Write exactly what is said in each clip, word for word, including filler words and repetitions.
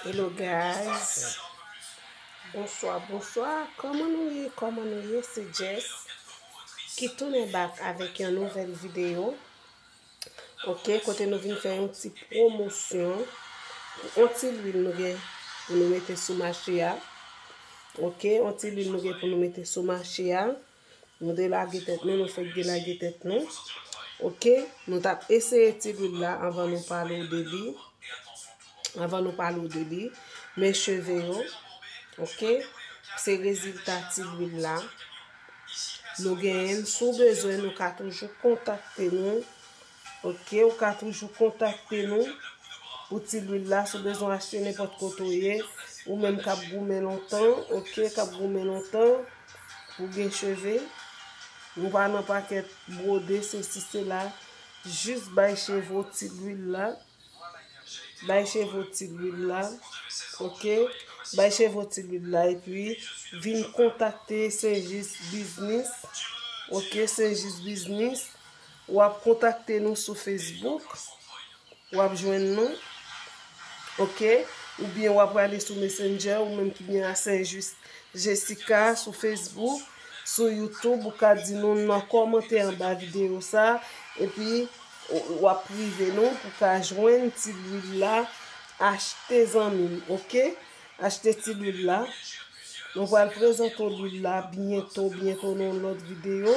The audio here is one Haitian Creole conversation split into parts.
Hello guys. Bonswa, bonswa. Kòman nou ye? Kòman nou ye? Se Jess ki tounen back avèk yon nouvèl videyo. Ok, kote nou vin fè yon ti pwomosyon pou yon ti lwil nou gen pou nou mete sou mache a. Ok, yon ti lwil nou gen pou nou mete sou mache a. Nou delage tèt nou, nou fèk delage tèt nou. Ok, nou t ap eseye ti lwil la anvan nou pale w de li. Anvan nou pale w de li. Men cheve yo, ok, se rezilta ti lwil la. Nou genyen l. Si w bezwen, nou ka toujou kontakte nou. Ok, ou ka toujou kontakte nou pou ti lwil la. Si w bezwen achte nenpòt kote w ye, ou menm k ap goumen lontan, ok, k ap goumen lontan pou gen cheve. Nou pa nan pakèt bwode, sesi, sela. Jis bay cheve w ti lwil la. Bay cheve w ti lwil la. Ok? Bay cheve w ti lwil la. Epi, vin kontakte Senjis Biznis. Ok? Senjis Biznis. W ap kontakte nou sou Facebook. W ap jwenn nou. Ok? Oubyen w ap prale sou Messenger, ou menm ki gen a Senjis Jessica sou Facebook, sou YouTube, ou ka di nou nan kòmantè anba videyo sa, epi w ap prive nou pou ka jwenn ti lwil la. Achte, zanmi m, ok? Achte ti lwil la. Nou pral prezante w lwil la byento, byento nan yon lòt videyo.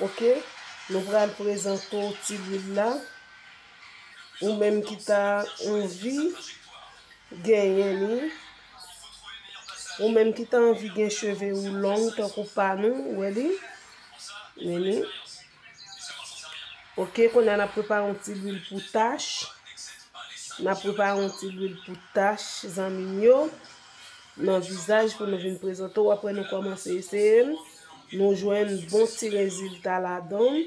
Ok? Nou pral prezante w ti lwil la. Ou menm ki ta anvi genyen li. Ou menm ki ta anvi gen cheve ou long tankou pa nou, ou wè li? Men li. Ok, kounye a n ap prepare yon ti lwil pou tach. N ap prepare yon ti lwil pou tach, zanmi m yo. Nan vizaj pou nou vin prezante w. Apre nou kòmanse eseye l. Nou jwenn bon ti rezilta ladan l.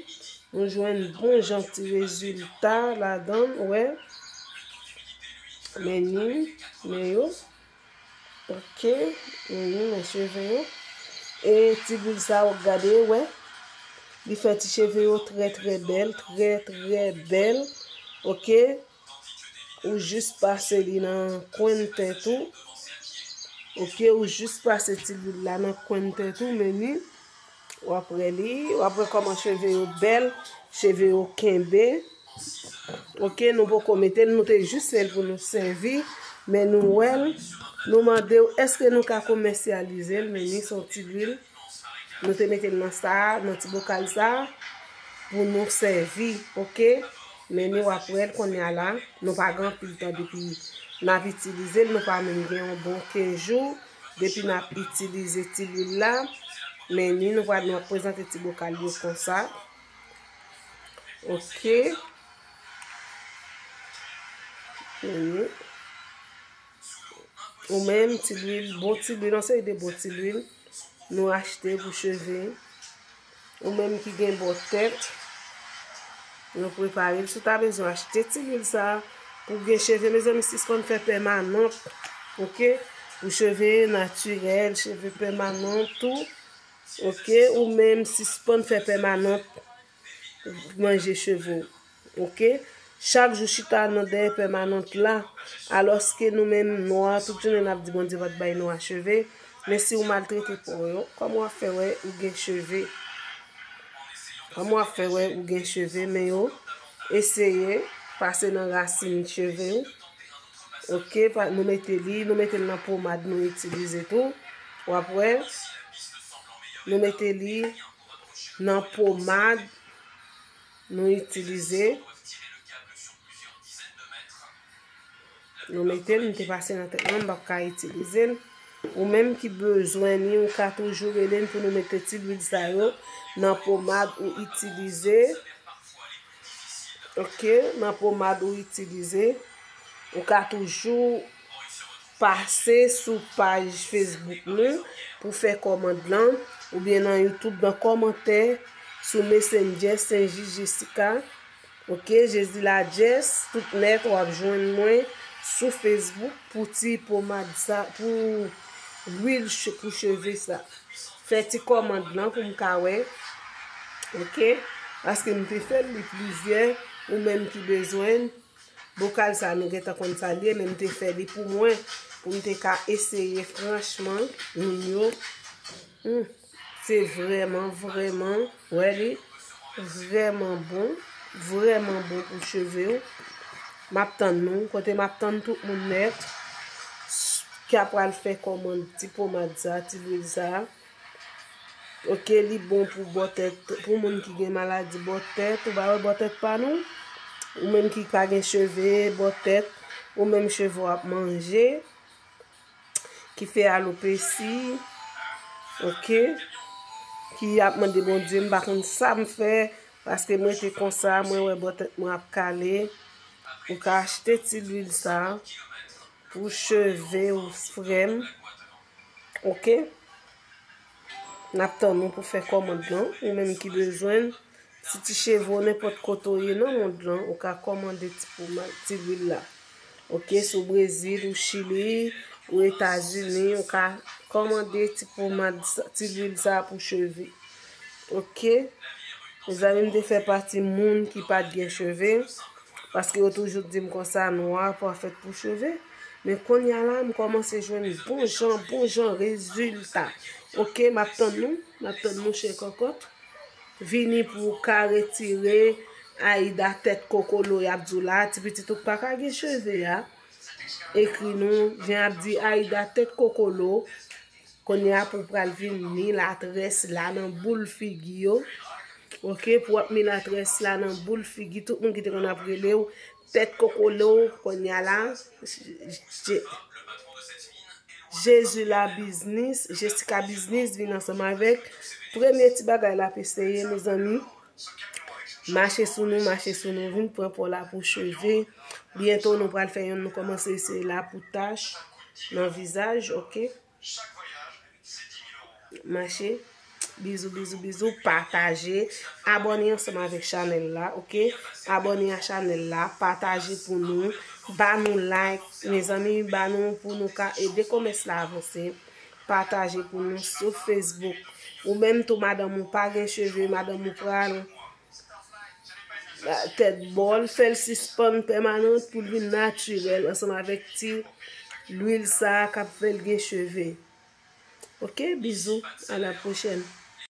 Nou jwenn bon jan ti rezilta ladan l, wè. Men ni, men yo. Ok, men ni, men cheve yo. E ti lwil sa w ap gade, wè. Li fè ti cheve yo trè, trè bèl, trè, trè bèl. Ok. Ou jis pase li nan kwen tèt ou. Ok, ou jis pase ti lwil la nan kwen tèt ou, men ni. W ap wè li, w ap wè kòman cheve yo bèl, cheve yo kenbe. Ok, nou poko mete l, nou te jis fè l pou nou sèvi, men nou wè l, nou mande w, èske nou ka komèsyalize l, men ni se yon ti lwil. Nou te mete l nan sa, nan ti bokal sa, pou nou sèvi, ok? Men ni w ap wè l kounye a la, nou pa gen anpil tan depi n ap itilize l, nou pa menm gen yon bon kenz jou depi n ap itilize ti lwil la. Men ni nou pral, nou ap prezante ti bokal yo konsa. Ok. Men ni. Ou menm, ti lwil, bon ti lwil, yon seri de bon ti lwil nou achte pou cheve. Ou menm ki gen bò tèt, nou prepare l. Si w ta bezwen achte ti lwil sa a, pou gen cheve, mezanmi, sispann fè pèmanant, ok? Pou cheve natirèl, cheve pèmanant tou, ok? Ou menm, sispann fè pèmanant manje cheve w. Ok? Chak jou chita nan dèyè pèmanant la, alòske nou menm nwa, tout jounen n ap di Bondye pa t bay nwa cheve, men si w maltrete po w yo, kòman w ap fè wè ou gen cheve? Kòman w ap fè wè ou gen cheve? Men yo, eseye pase nan rasin cheve w. Ok, pa, nou mete li, nou mete l nan pomad nou itilize tou. W ap wè, nou mete li nan pomad nou itilize. Nou mete l, m te pase nan tèt mwen, m p ap ka itilize l. Ou menm ki bezwen ni, ou ka toujou rele n pou nou mete ti lwil sa yo nan pomad ou itilize. Ok, nan pomad ou itilize. Ou ka toujou pase sou paj Facebook nou pou fè kòmand lan, oubyen nan YouTube, nan kòmantè, sou Messenger, Senjis Jessica. Ok, Jezi la Jess, tout nèt w ap jwenn mwen sou Facebook pou ti pomad sa, pou lwil che-, pou cheve sa. Fè ti kòmand lan pou m ka wè. Ok, paske m te fè l, li plizyè, ou menm ki bezwen l, Bokal sa nou gentan konn sa l ye, men m te fè li pou mwen, pou m te ka eseye. Franchman, moun yo, hmm, se vrèman, vrèman, wè li, vrèman bon, vrèman bon pou cheve w. M ap tann nou, kote m ap tann tout moun nèt, ki ap pral fè kòmand ti pomad sa, ti lwil sa. Ok, li bon pou bòtèt, pou moun ki gen maladi bòtèt, ou pa wè bòtèt pa nou? Ou menm ki pa gen cheve, bòtèt, ou menm cheve w ap manje, ki fè alopesi, ok, ki ap mande Bondye, m pa konn sa m fè, paske mwen te konsa, mwen wè bòtèt mwen ap kale, ou ka achte ti lwil sa pou cheve w, frè m, ok? N ap tann ou pou fè kòmand lan, ou menm ki bezwen l. Si ti cheve w nenpòt kote w ye nan mond lan, ou ka kòmande ti pomad, ti lwil la. Ok, si w Brezil, ou Chili, ou Etazini, ou ka kòmande ti pomad sa, ti lwil sa pou cheve. Ok? Mezanmi, m te fè pati moun ki pa t gen cheve, paske yo toujou di m konsa, nwa pa fèt pou cheve. Men kounye a la, m kòmanse jwenn bon jan, bon jan rezilta. Ok, m ap tann nou, m ap tann nou, chè kòkòt. Vini pou w ka retire Aida tèt kokolo, y ap di w la, ti pitit ou k pa ka gen cheve a. Ekri nou, jan ap di Aida tèt kokolo. Kounye a pou w pral vin ni latrès la nan boul figi yo. Ok, pou w ap ni latrès la nan boul figi tout moun ki te konn ap rele w tèt kokolo, kounye a la, Je-, Jezi la biznis, Jessica biznis vin ansanm avèk premye ti bagay l ap eseye, mezanmi. Mache sou nou, mache sou nou, vin pran pò la pou cheve. Byento nou pral fè yonn, nou kòmanse eseye la pou tach nan vizaj, ok? Mache. Bizou, bizou, bizou. Pataje. Abòne ansanm avèk chanèl la, ok? Abòne a chanèl la. Pataje pou nou. Ba nou like. Mezanmi, ba nou pou nou ka ede komès la avanse. Pataje pou nou sou Facebook. Ou menm tou, madanm ou pa gen cheve, madanm ou pral tèt bòl, fè l sispann pèmanan pou l vin natirèl ansanm avèk ti lwil sa a k ap fè l gen cheve. Ok, bizou, a la pwochèn.